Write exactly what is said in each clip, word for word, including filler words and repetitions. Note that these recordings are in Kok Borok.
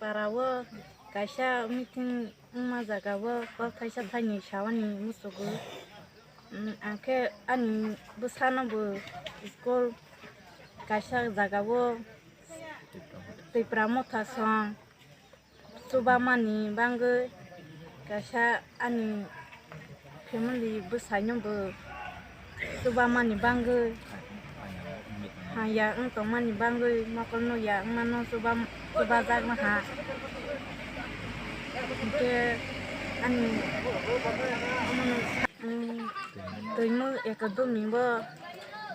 Para o kaisa meeting wngma jaga o kok thaisa thaini sawani musugo. Mm, ang khe ani bwsano bo school kaisa jaga o Tipra Motha song chubamani bangwi kaisa ani family bwsaino bo chubamani bangwi haya wng tongmani bangwi mokol nukya wngmano chuba-, chubajak maha. Hwnkhe ani, mm, twimwk ekadumi bo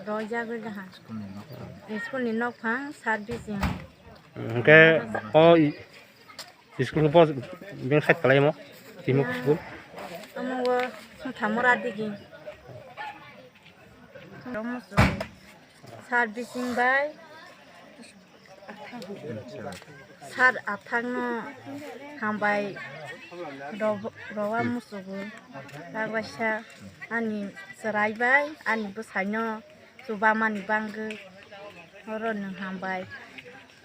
rojagwi jaha. School ni nokphang servicing. Hwnkhe o i-, school bo beng side kalaimo, Timuk school. Omo o Sungthamura digi. Sir bising bai sir athakno hambai ro-, rowa musugo. Bagwaisa ani chwrai bai ani bwsaino chubamani bangwi oro nwng hambai.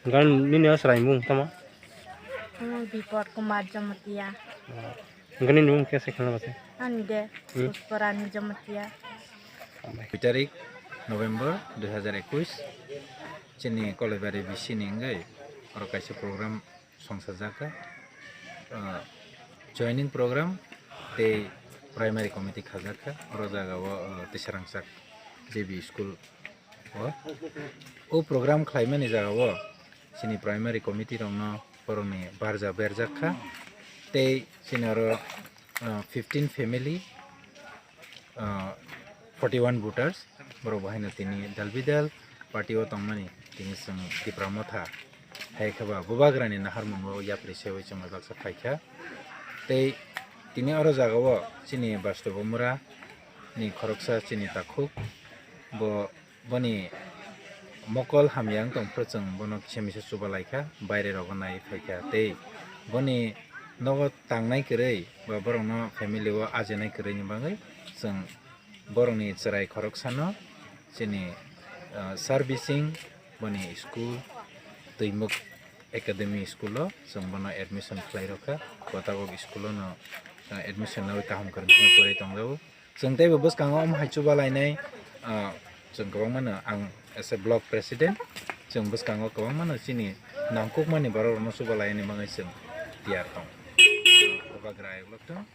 Gan nini o chwrai mung tamo? Omo Bipod Kumar Jamatia. Hwnkhe nini mung khe se kheno base? Ani de, Hmm. Pushparani Jamatia. Dui tarik November dui hazar ekwis, chini Kolaibari B C ni wngwi oro kaisa program songsajak kha. Ah, joining program tei primary committee khajak kha. Oro jaga o, ah, Tisarangsak J B school o. O program khlaimani jaga o chini primary committee rokno borokni barja berjak kha. Tei chini oro, ah, fifteen family, ah, forty one voters, borok bo haino tini dalbidal party o tongmani tini chwng Tipra Motha hai khe ba Bubagrani naharmung o yapri sewi chwng bai baksa phai kha. Tei tini oro jaga o chini Bastobo Mura ni khoroksa chini takhuk bo boni mokol hamya wng tong phuru chwng bono kisa misa chuba lai kha, baire rogo nai phai kha tei boni nogo tangnai kwrwi ba borokno family o ajinai kwrwini bagwi chwng borokni chwrai khoroksano chini, ah, servicing boni school Twimuk Academy school o chwng bono admission khlai rw kha, bo tabok school o no, ah, admission naui kaham kwrwngno pori tongjago. Chwng teibo bwskango omo hai chuba lainai, ah, chwng kwbangma no ang as a block president, chwng bwskango kwbangma no chini nangkukmani borok rokno chuba lainani bagwi chwng tiyar tongo. Bubagra ayuk lokthung.